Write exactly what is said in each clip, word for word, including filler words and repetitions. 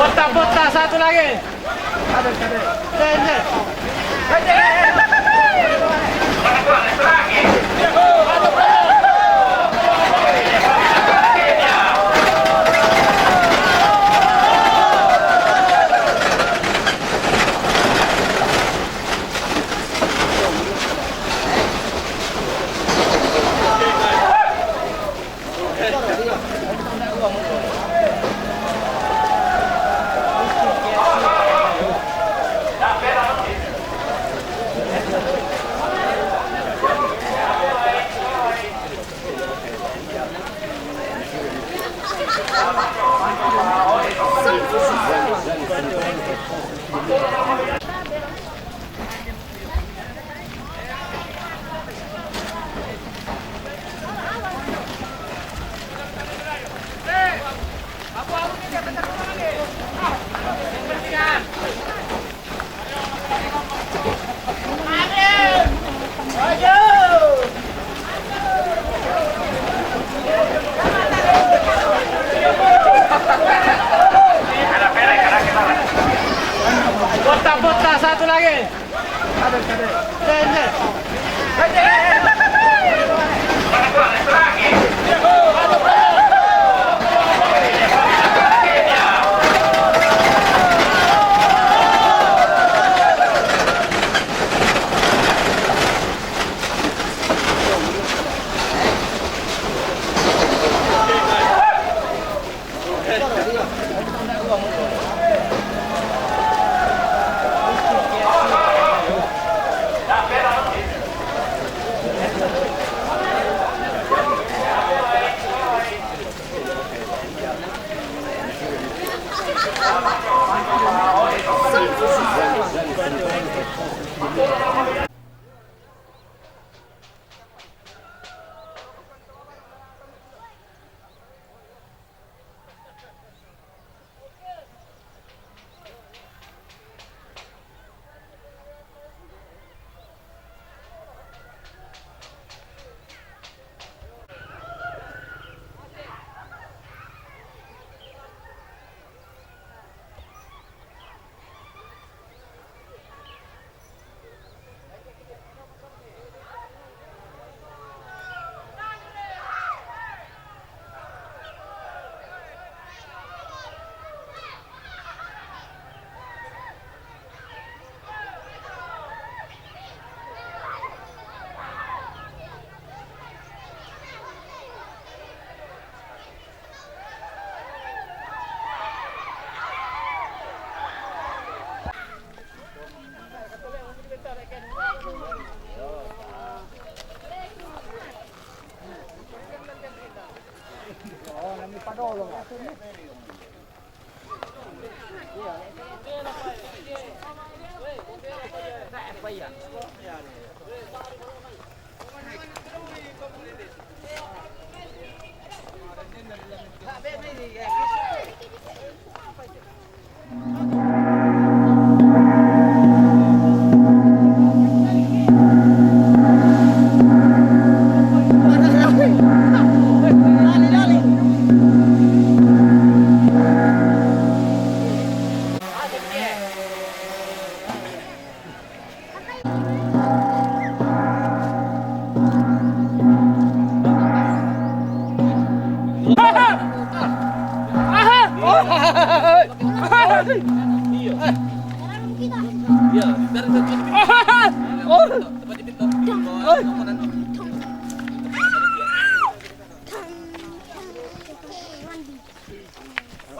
Bota, bota, satu lagi. Ada, ada. Ada, ada. Bota, bota, satu lagi.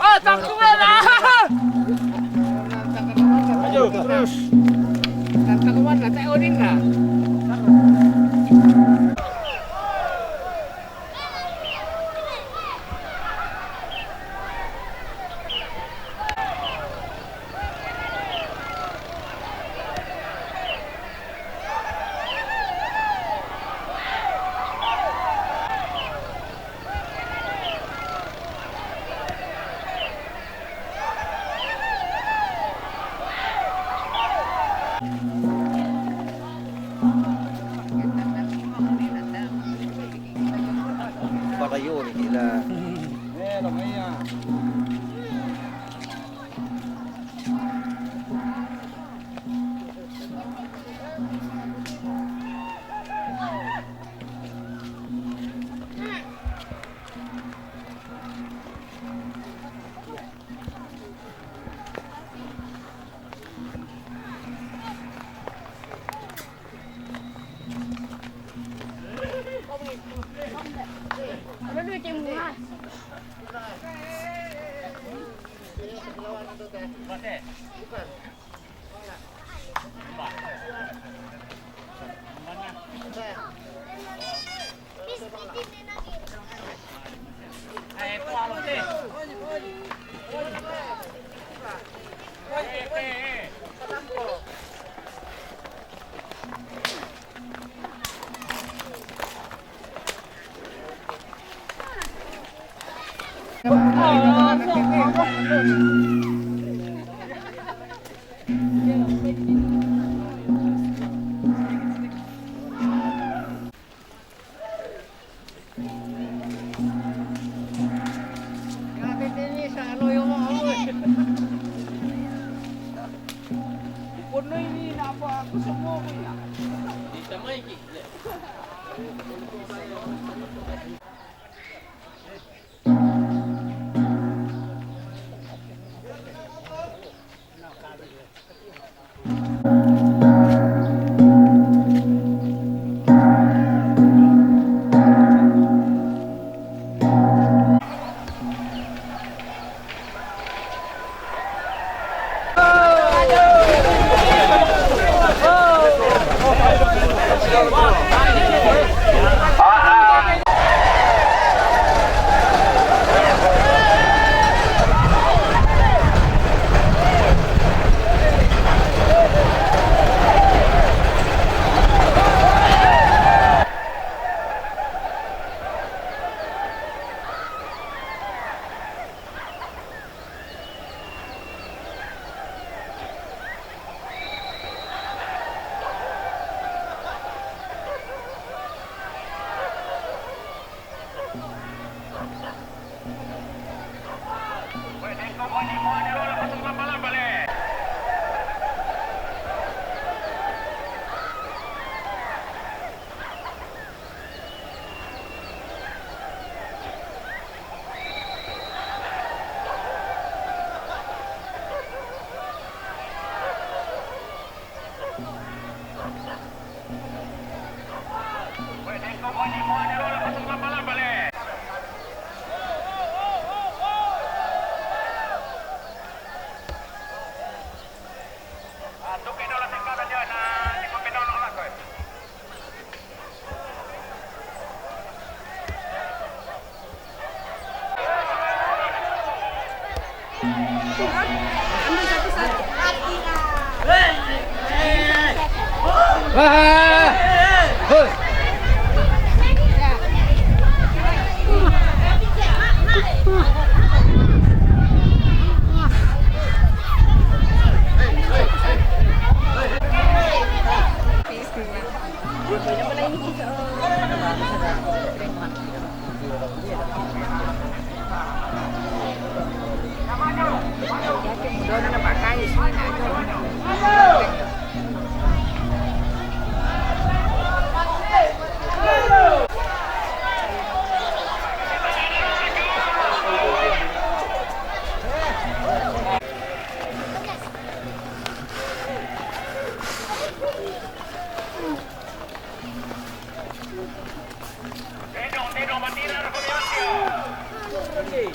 Ah, takut lah. Ayo, terus. Takut lah, tak odin lah.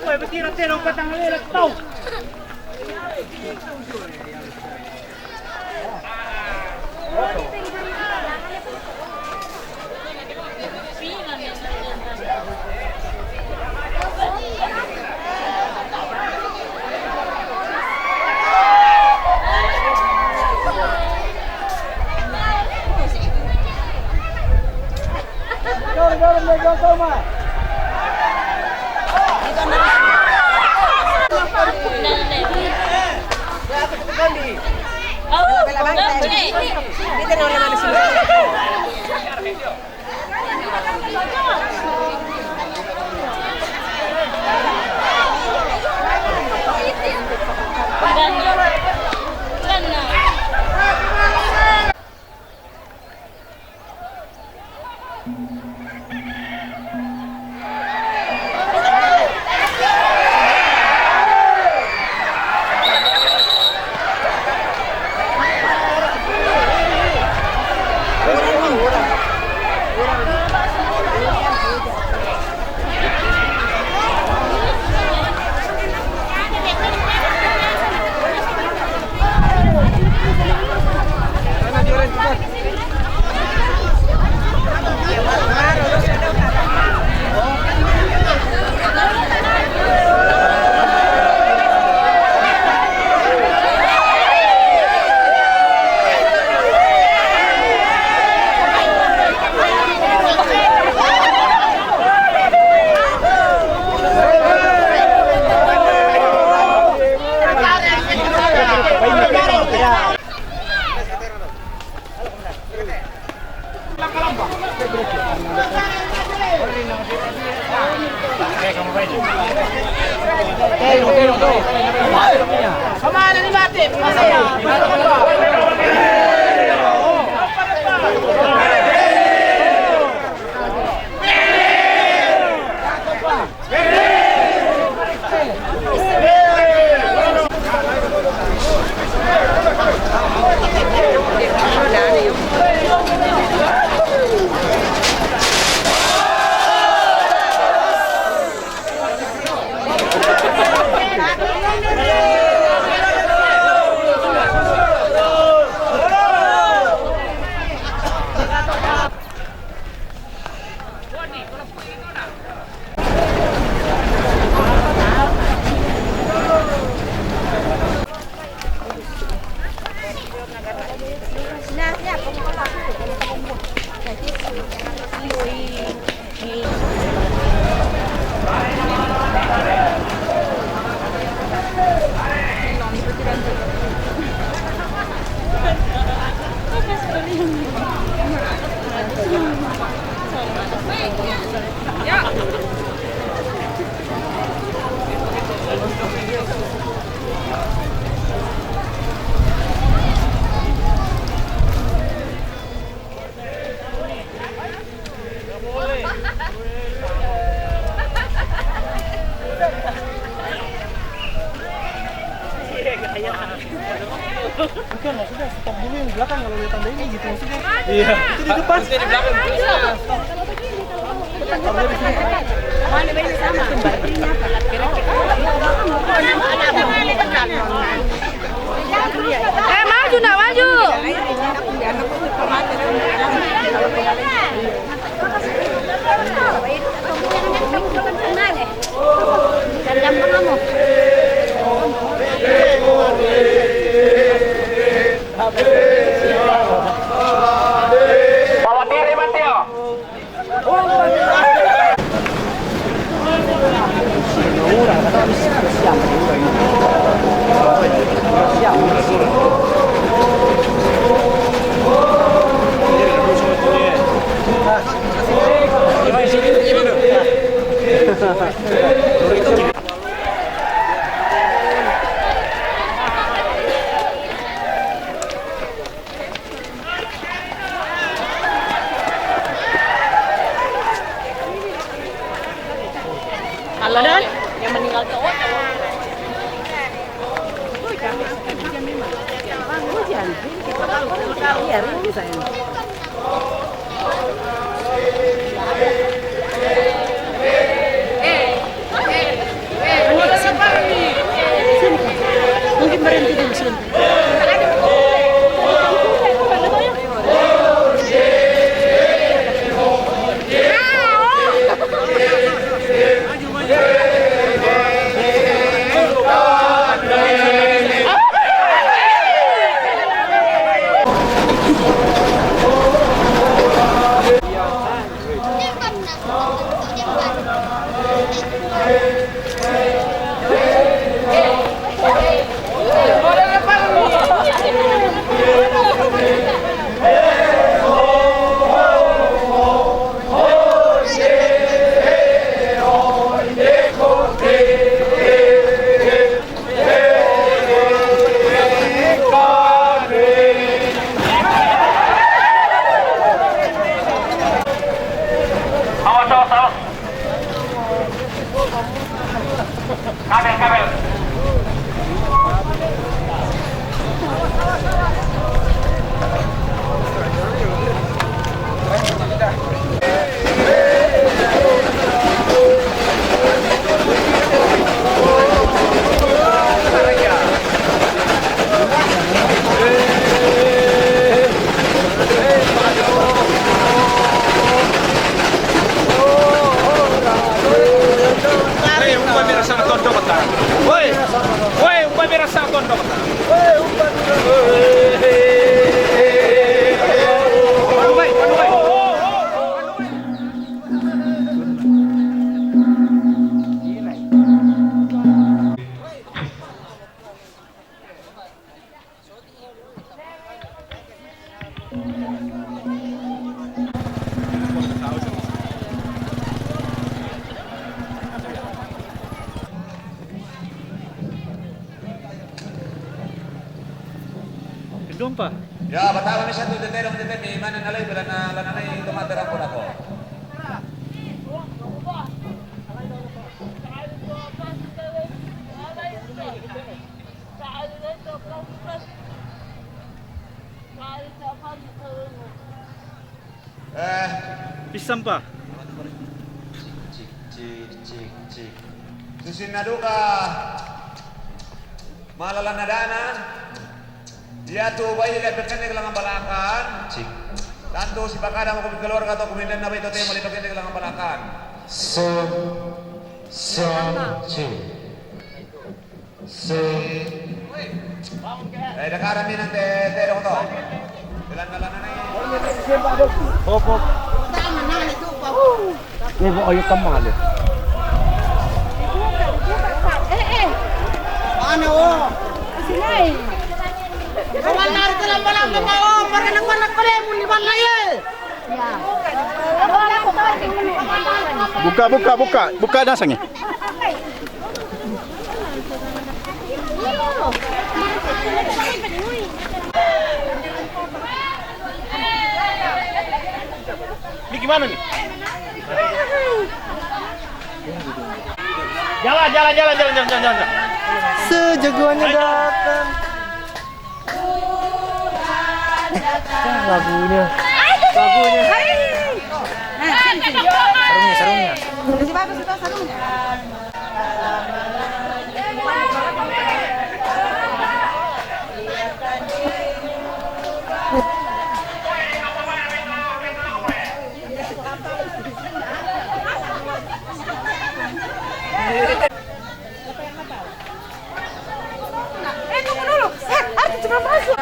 Oe, batira tena o katanga lele tau. Bukan, maksudnya stop dulu yang di belakang kalau lihat tanda ini gitu maksudnya. Iya. Itu di depan. Maksudnya di belakang. Eh, maju, nak, maju. Bawa diri, Mateo. Kalau yang meninggal cowok, cowok. Hujan. Iya, rindu saya. Mungkin berhenti dulu sini. Pompa. Ya, patama' misa' tu tetedong tetedong, manu nalai, pila na, la nanai tomate rampon ako. Eh. Pissan pa. Cik, cik, cik, cik. Susinna duka. Malalanna dana. Iatu baine la pekenne langan balakan. Cik. Tantu sipakada mako keluarga to kumindenna baine to temo la pekenne langan balakan. Som, som, cik. Si. Eh, dakara minang te, te dong to. Jalan-jalan ni. Hop, hop. Ni, bu ayo kemana? Eh, eh. Mana, oh? Sini. Kawan lari ke lamba-lamba, oh, para anak-anak pada mun di mana, ye? Buka, buka, buka. Buka dah sangi. Ini gimana nih? Jalan, jalan, jalan, jalan, jalan, jalan, jalan. Sejagoannya datang. Lagunya. Lagunya. Sarungnya, sarungnya. Eh, tunggu dulu. Eh, Arti cuma masuk.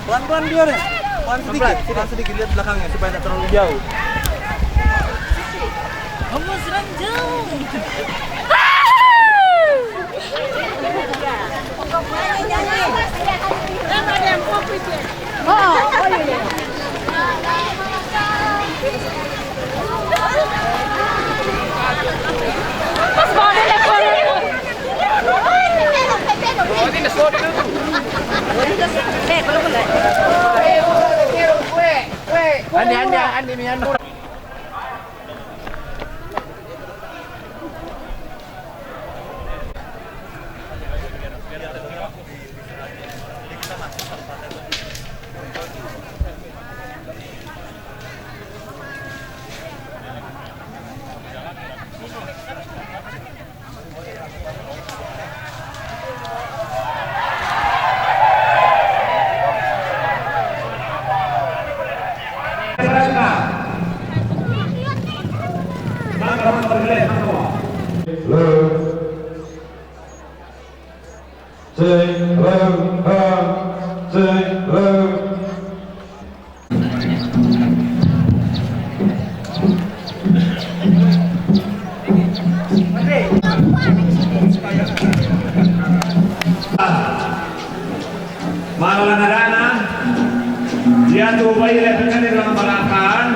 Pelan-pelan dia nih. Pelan sedikit, pelan sedikit, lihat belakangnya supaya tidak terlalu jauh. Kamu serang jauh. Andi, Andi, Andi, Andi. Hello. Cek, hello, hello. Cek, hello. Maralanadana, iatu baine la pekenne langan balakan.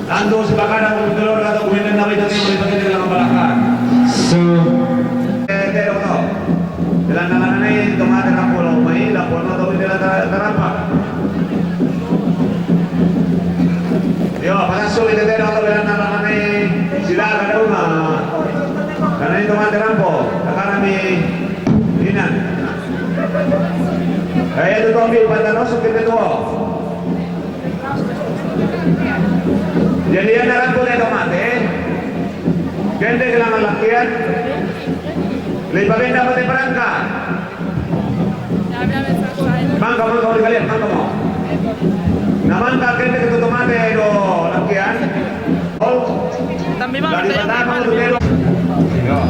Tantu sipakada mako keluarga to kumindenna baine to temo la pekenne langan balakan. So. Eh, te dong to. Jalan-jalan ni tomate rampon, mai laporna to, jalan-jalan tarampa. Yo, patassu mi tetedong to, belanna manani sila kadaunga. Karena itu mate rampo, takarami inan. Eh, itu tombi pantan osok kita tuo. Jadi, ya, rampo itu mate. Gente ke langan lakian. Dei pagenda pa dei parangka. Mangka, mangka, uli kalian, mangka mo. Na mangka, kente ke tutu mate do lakian. Oh. Tambi mangka, dari patapa tu pero. Yo.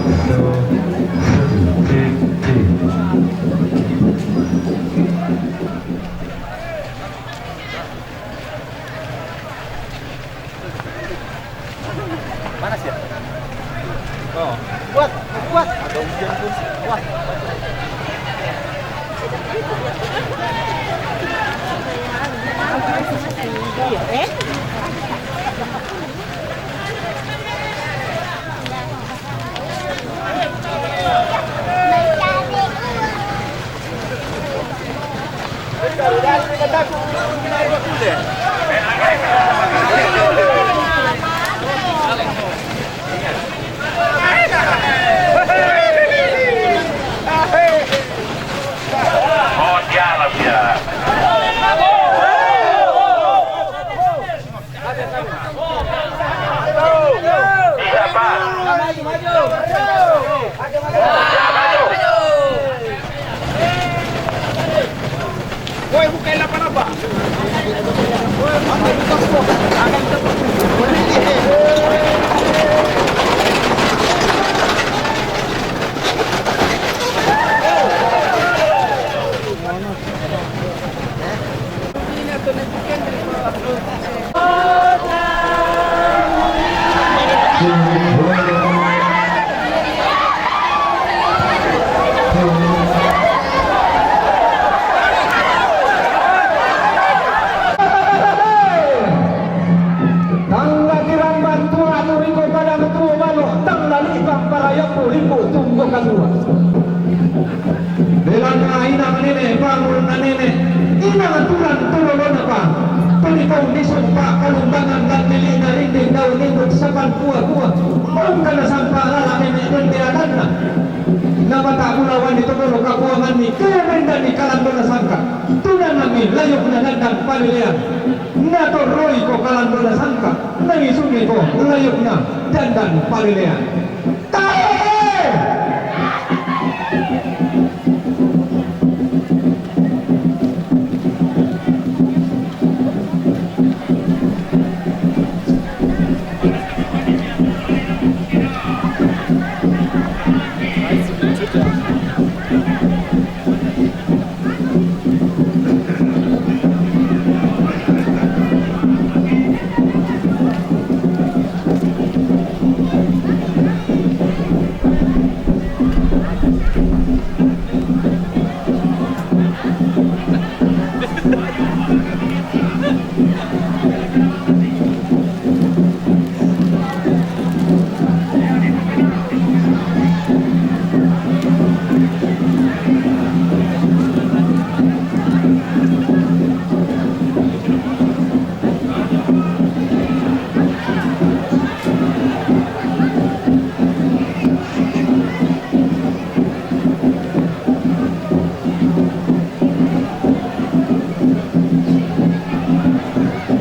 Panas ya? Oh. Kuat, kuat. Ada hujan pun. Kuat. Iya, eh? Oh, dia lah, dia. Woi, buka lapa-lapa. Tangga tiramban tua nuriko padang tuo balo, tangga libang parayambu limbu tunggo kadua. Belana inang nene, bangun na nene, inang aturan turolona pa. Tuli kau nisung pa kalumbangan lan lili na rinding daun induk sapan pua-pua. Maung kana sampa lala nene dende adanna. Napata bulawan di togolo kapuangan ni kaya menda ni kalandona sangka. Tuna nami layuk na dandan palilean. Natoroi ko kalandona sangka. Nangisuni ko layuk na dandan palilean. Tae!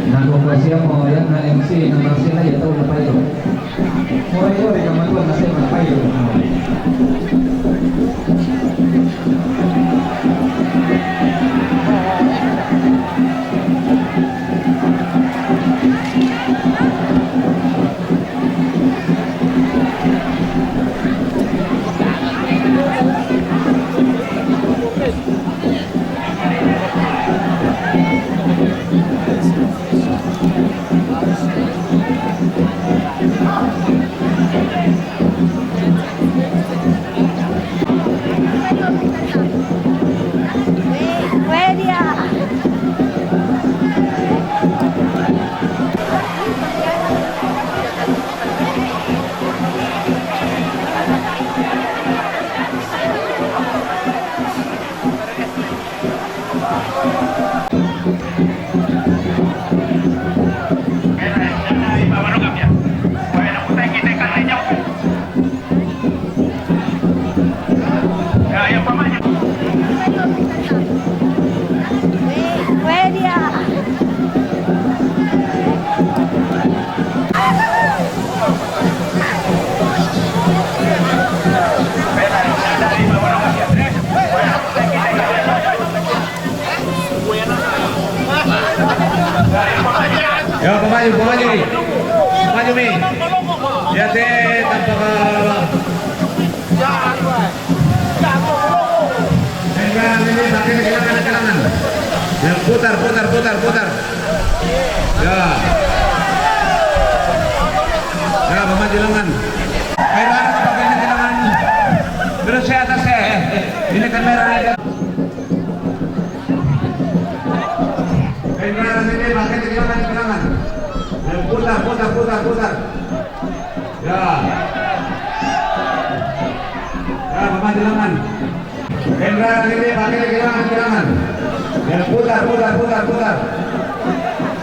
Nako kua sia mo yan na M C na Marcela ya tau na pairo. Ore ore kamatua na sema pairo. Ya, pamaju, pamaju. Pamaju, Mi. Ya, te, tanpa ka-, Enggak, ini pakai kehilangan, kehilangan. Ya, putar, putar, putar, putar. Ya. Ya, pamaju lengan. Ayo, pakai kehilangan. Terus saya atas, ya. Ini kamera ada. Kamera ini pakai kehilangan, kehilangan. Ya, putar, putar, putar, putar. Ya. Ya, pamaju lengan. Kendaraan ini pakai kehilangan, kehilangan. Ya, putar, putar, putar, putar.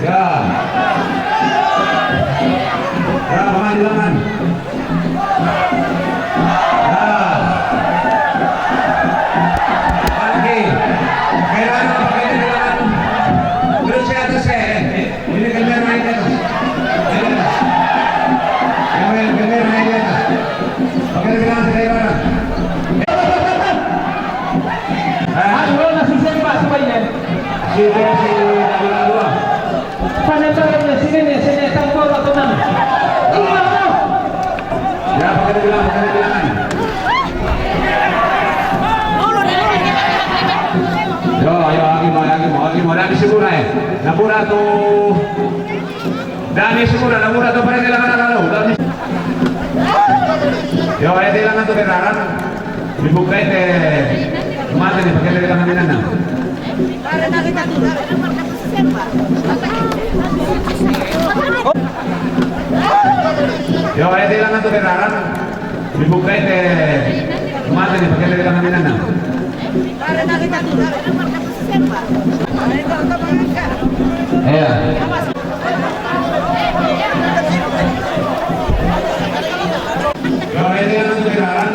Ya. Ya, pamaju lengan. Ya. Lagi. Kendaraan pakai kehilangan. Terus ke atas, ya. Ini kamera naik ke atas. Naik ke atas. Yang main kamera naik ke atas. Oke, kita sekarang. Aduh, lo nasi sempat sebaiknya. Sini, sini, dua, dua. Pada tahu ya, sini nih, sini, tampol atau mana? Ini apa? Ya, pakai bilang, pakai bilang. Yo, yo, agi mo, agi mo, agi mo. Dani sigura, eh. Namura tu. Dani sigura, namura tu, pare kailangan na lalo. Dani. Yo, eh, kailangan tu kailangan. Dibuka, eh, mata ni, pakai kailangan ni nana. Yo, eh, kailangan tu kailangan. Dibuka, eh, mata ni, pakai kailangan ni nana. Iya. Yo, eh, kailangan tu kailangan.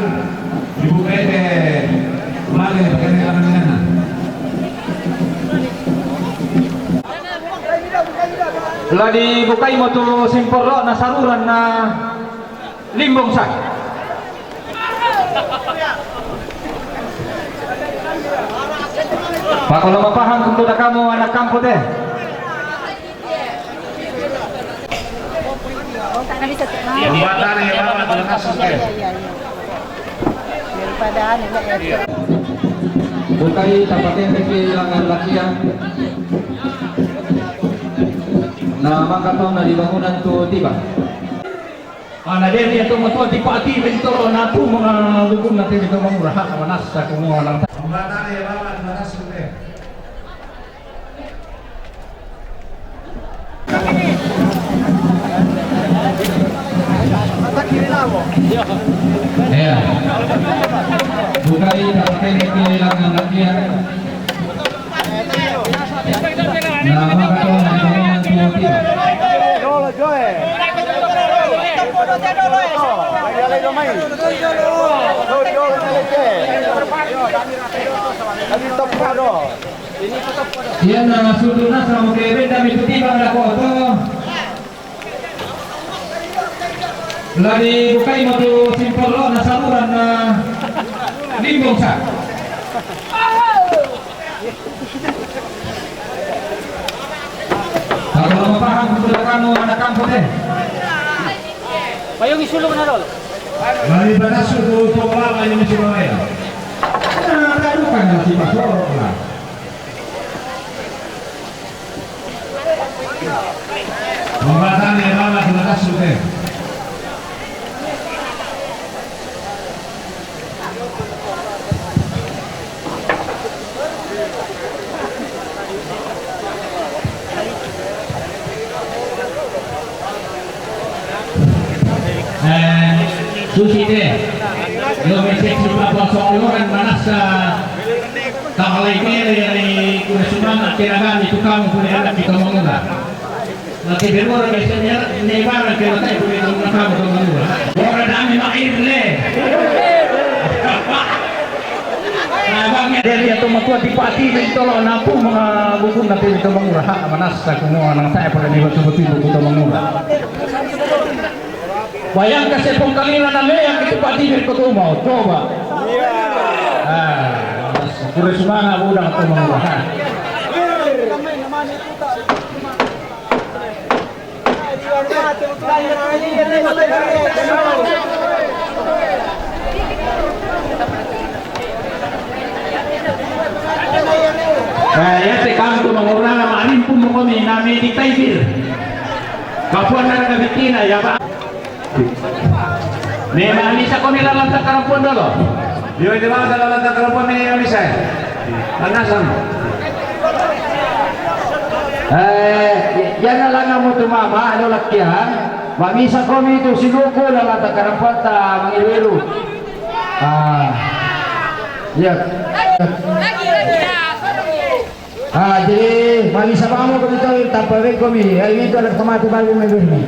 Dibuka, eh, mata ni, pakai kailangan ni nana. La dibukai mo tu simporro na saruran na limbong sa. Pakolo mapahang kuntu da kamu anak kampo te. Pambatana ya, Bapak, terima kasih. Daripada anu, ya. Bukai tapatende kailangan lakian. Na makaton na di bangunan tu tiba. Ah, na deri ya tu matua tipa ati bentoro na tu mga gugun na tiri tu manguraha manasa kumu alang. Pambatana ya, Bapak, terima kasih. Iya. Bukai tapatende kailangan lakian. Na makaton na di bangunan tu tiba. Iya na sudu na sa mo ke benda mi tu tiba na koto. La dibukai mo tu simporro na saruran na limbong sa. Kalau mapahang kuntu da kamu anak kampo te. Payung isulong na dolo. Mari banasu tu tua ini mesti bawa ya. Nah, taruhkan na si pasoro lah. Pambatana ya, Bapak, terima kasih. Eh, susi te. Lo mesek si papa song lo kan manasa. Takalai kere ni kuna sumana kena gani tukang kuna anak kita mangula. Laki berora biasanya ni barang kena tai kuna anak kamu tukang mangula. Ora dami mair le. Nah, bang, dia lihat tu matua tipati bentolo napu mga bukun na tiri tu mangura. Ha, manasa kumu anak saya pada ni betul-betul buku tu mangura. Bayangka se pongkalina na lea ke tipati beri ko tu mau. Coba. Ah, kure sumana budang tu mangura. Ha. Eh, ya te kantu mangurana marimpu mo komi nami di taibir. Kapuan nara kabitina ya ba. Me mamisa komi lalan takarampuan dolo. Yo, ini lalan takarampuan me mamisa. Manasan. Eh, ya na langa mo tu mama, ano lakya. Mamisa komi tu sinuku lalan takarampuan ta mangiru-iru. Ah. Ya. Ah, jadi, mami sabamo ko dito, tapawin ko mi, ay, ito, nagpamati ba yung may birmi?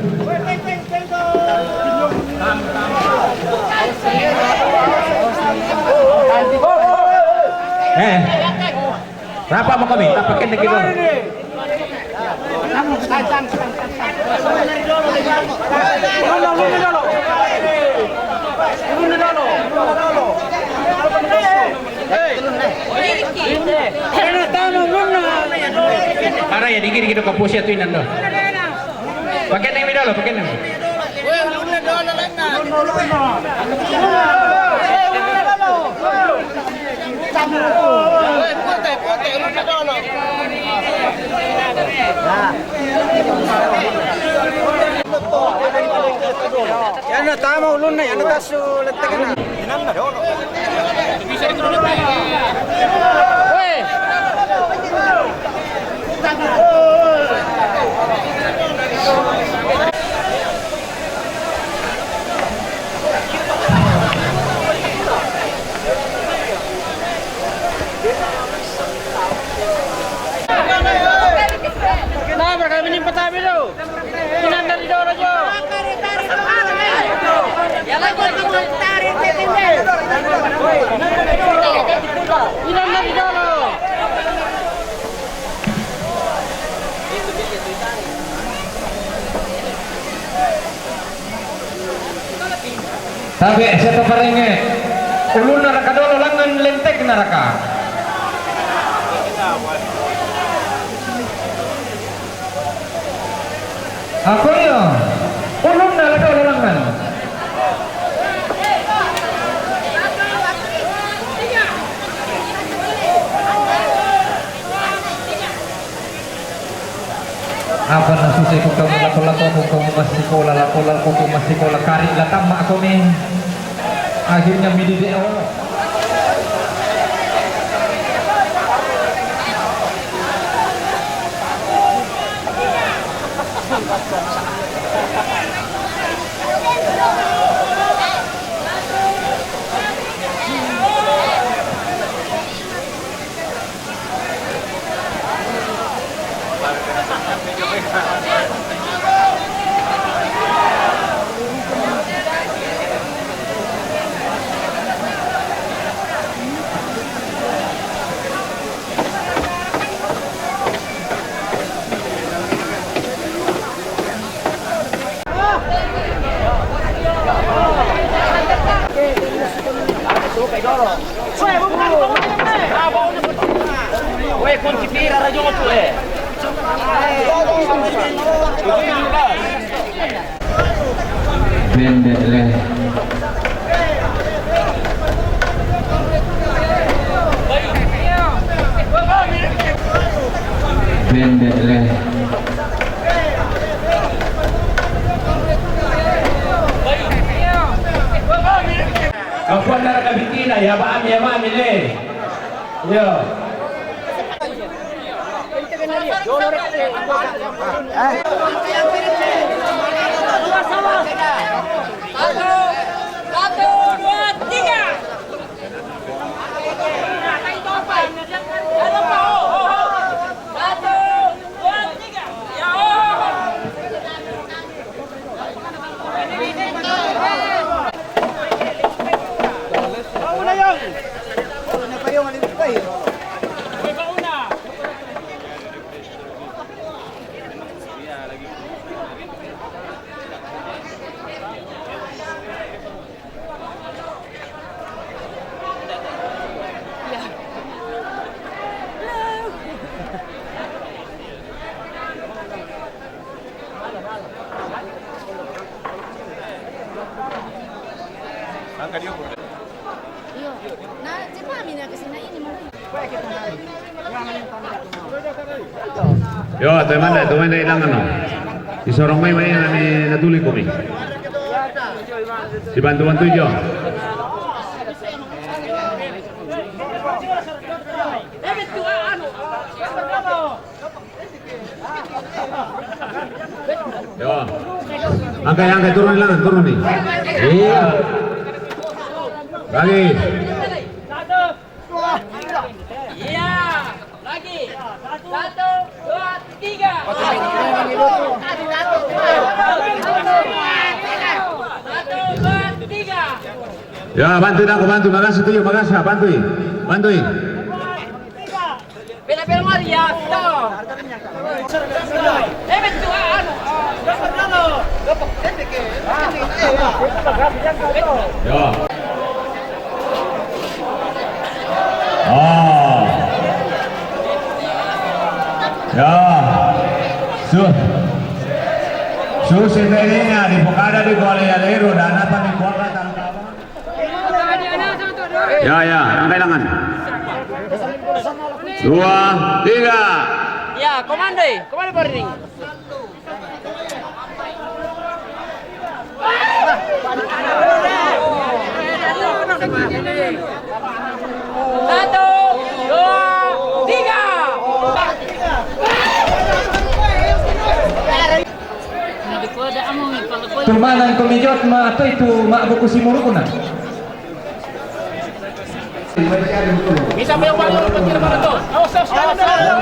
Eh, rapa mo kami, tapakin na kita. Para ya dikit-dikit kapusi atu inan do. Pakai nang mi dolo, pakai nang. Yana tama ulunna, yana tasu lettekna. Nah, berkami ini petabi tu. Inan dari dolo jo. Inan dari dolo. Tabe' seto parenge. Ulunna raka dolo langngan lentekna raka. Ako iyo. Ulunna raka dolo langngan. Apa na susah ku kamu lako-lako ku kamu masih sekolah, lako-lako ku masih sekolah, kari la tamma' aku mi. Akhirnya midi de' oh. Bende le. Bende le. Kapuan nara kabitina, ya ba'am, ya ba'am, ile. Yo. Satu, satu, dua, tiga. Satu, dua, tiga. Ya Allah. Iyo. Nah, cepat mina ke sini ini mungkin. Yo, teman deh, teman deh, ilangan no. Disorong mai, mai, nami natuli kumi. Si bantu-bantu jo. Yo. Angkai, angkai, turun, ilangan, turun nih. Iya. Lagi. Iya. Lagi. Satu, dua, tiga. Satu, dua, tiga. Ya, bantu dah, aku bantu. Makasih tuh, makasih, bantu. Bantu. Pela-pela mari ya, to. Eh, betul, anu. Ya. Oh. Ya. Su. Su, sebenarnya di Pekada di Kuala Yalero dan apa di Kuala Tangkawa. Ya, ya, angkai tangan. Dua, tiga. Ya, komando, eh. Komando, Pak Rini. Satu, dua, tiga. Tumanan ko mijot ma ato itu ma buku si murukuna. Bisa pa yung bago, pagkira pa na to. Awas, awas, awas, awas.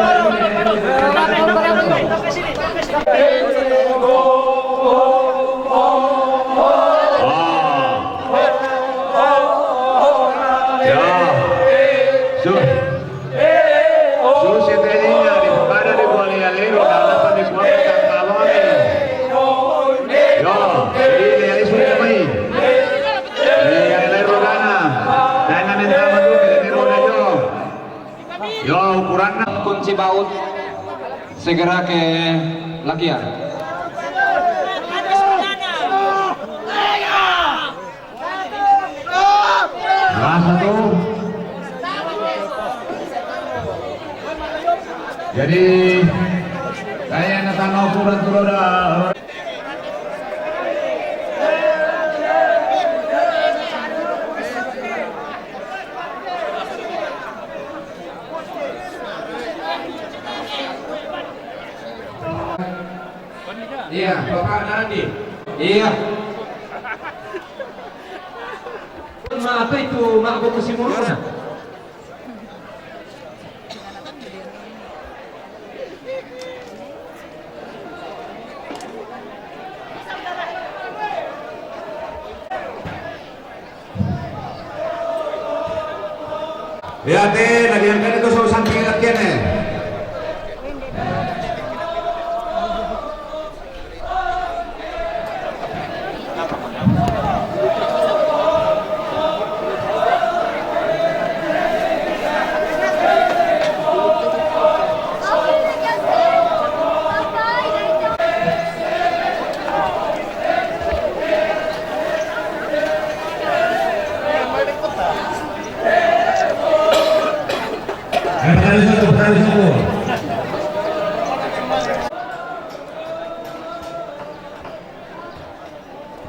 Ya. Su. Su, siete niña, di Pekada di Kuala Yalero, dalapan di Kuala Tangkawa. Yo, jadi dari sini kami. Di Yalero Gana. Dan yang minta madu, Yalero Gana, yo. Yo, ukurannya. Kunci baut segera ke lakian. Rasa tuh. Jadi, kayak anak tanah ukuran tuh udah. Iya, Bapak Nandi. Iya. Ma apa itu, ma buku si murukuna? Lihat eh, lagi yang kena tuh samping latihan eh.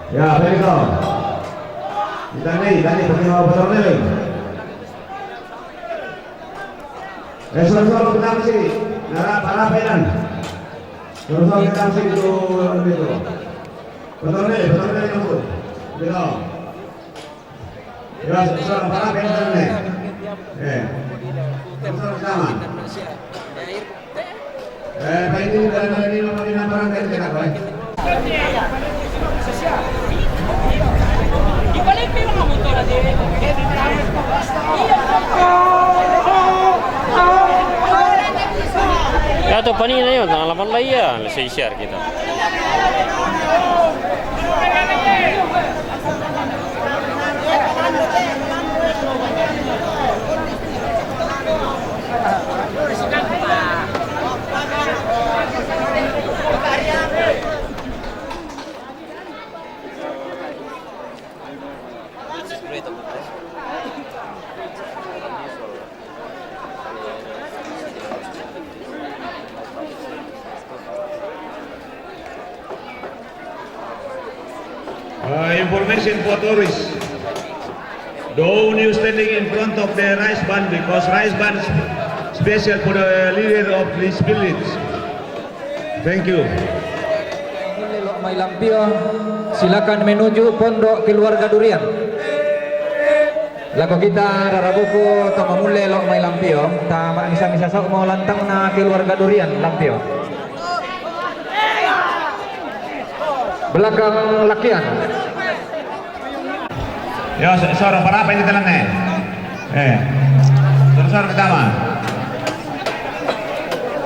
Ya, baik kau. Kita ni, kita ni, kita ni mau betul ni. Eh, suruh-suruh kita mesti. Nara, para pelan. Suruh-suruh kita mesti itu, itu. Betul ni, betul ni, betul. Betul. Ya, tu pani na yun, tanggal delapan lah iya, selesai share kita. Uh, information for tourists. Don't you standing in front of the rice barn because rice barn is special for the leader of this village. Thank you. Mamamulle lo' mai Lampio, silakan menuju pondok keluarga Durian. Lako kita rarabuku to mamulle lo' mai Lampio, ta ma'misa-misa so'mo lantangna keluarga Durian Lampio. Belakang Lakian. Yo, so-, soro, para apa ini telanne? Eh. Soro, soro kita mah.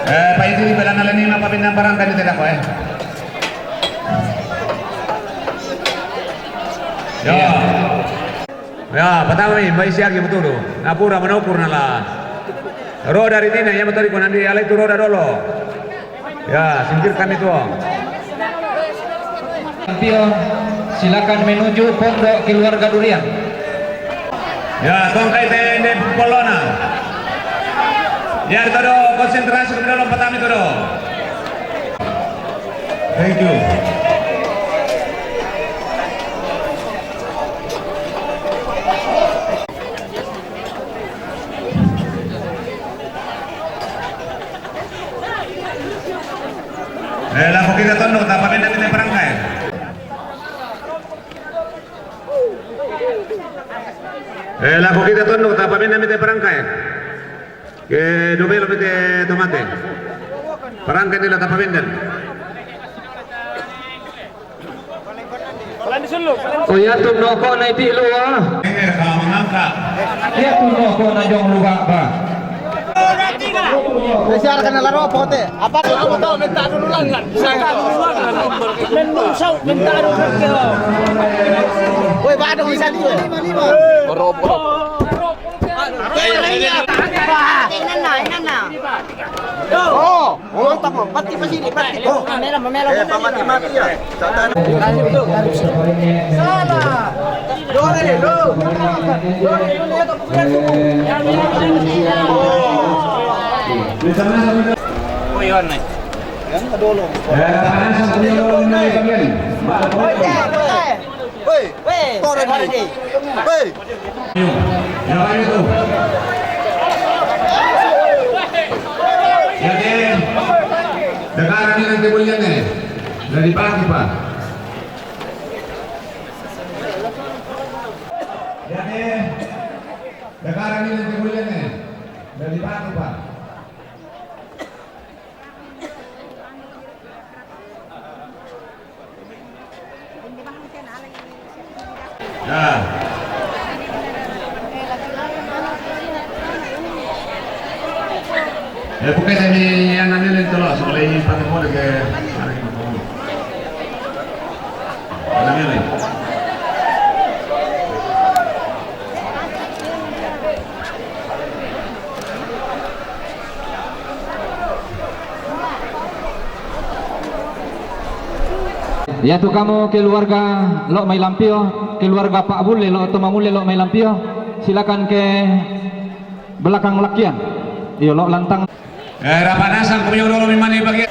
Eh, Pak Idris, pelana leni apa pinang barang tadi tidak kok, eh? Yo. Iya. Ya, pertama mi, mai siagi betul tu. Napura menokur nala. Roda ri tina, ya, betul, iko nandi alai tu roda dolo. Ya, singkirkan itu. Lampio, silakan menuju pondok keluarga Durian. Ya, tongkai tende polona. Ya, todo konsentrasi ke dalam pertama itu do. Thank you. Eh, lako kita tondok, tapa benda kita perangkai. Eh, lako kita tondok, tapa benda kita perangkai. Ke dua belo mete tomate. Perangkai nila tapa benda. O, iya tu noko na iti lua. Iya tu noko na jong lua ba. Siar kana laro pote. Apa tu? Apa tu? Minta dulu lang kan. Minta dulu lang kan. Minta dulu lang kan. Woi, bado bisa tu. Inana, inana. Oh, mantap, mantap. Pati pa sini, pati. Oh, mela, mela. Eh, pamati-mati ya. Salah. Dore, lo. Dore, lo, lihat aku. Oh, iya, nih. Yang kedua lo. Eh, tangan satu dulu, ini kalian. Woi, woi, Toredi. Woi. Yo, ya, ayo tu. Ya, deh. Sekarang ini nanti mulia nih. Dari pagi, Pak. Ya, deh. Sekarang ini nanti mulia nih. Dari pagi, Pak. Ya. Eh, bukan dari yang nanti tolong, soalnya pakai mode ke. Yatu kamu keluarga lo' mai Lampio, keluarga Pak Bulle lo' to mamulle lo' mai Lampio, silakan ke belakang Lakian. Iyo, lo' lantang. Eh, rapat nasang kumi dolo mi mani bagi.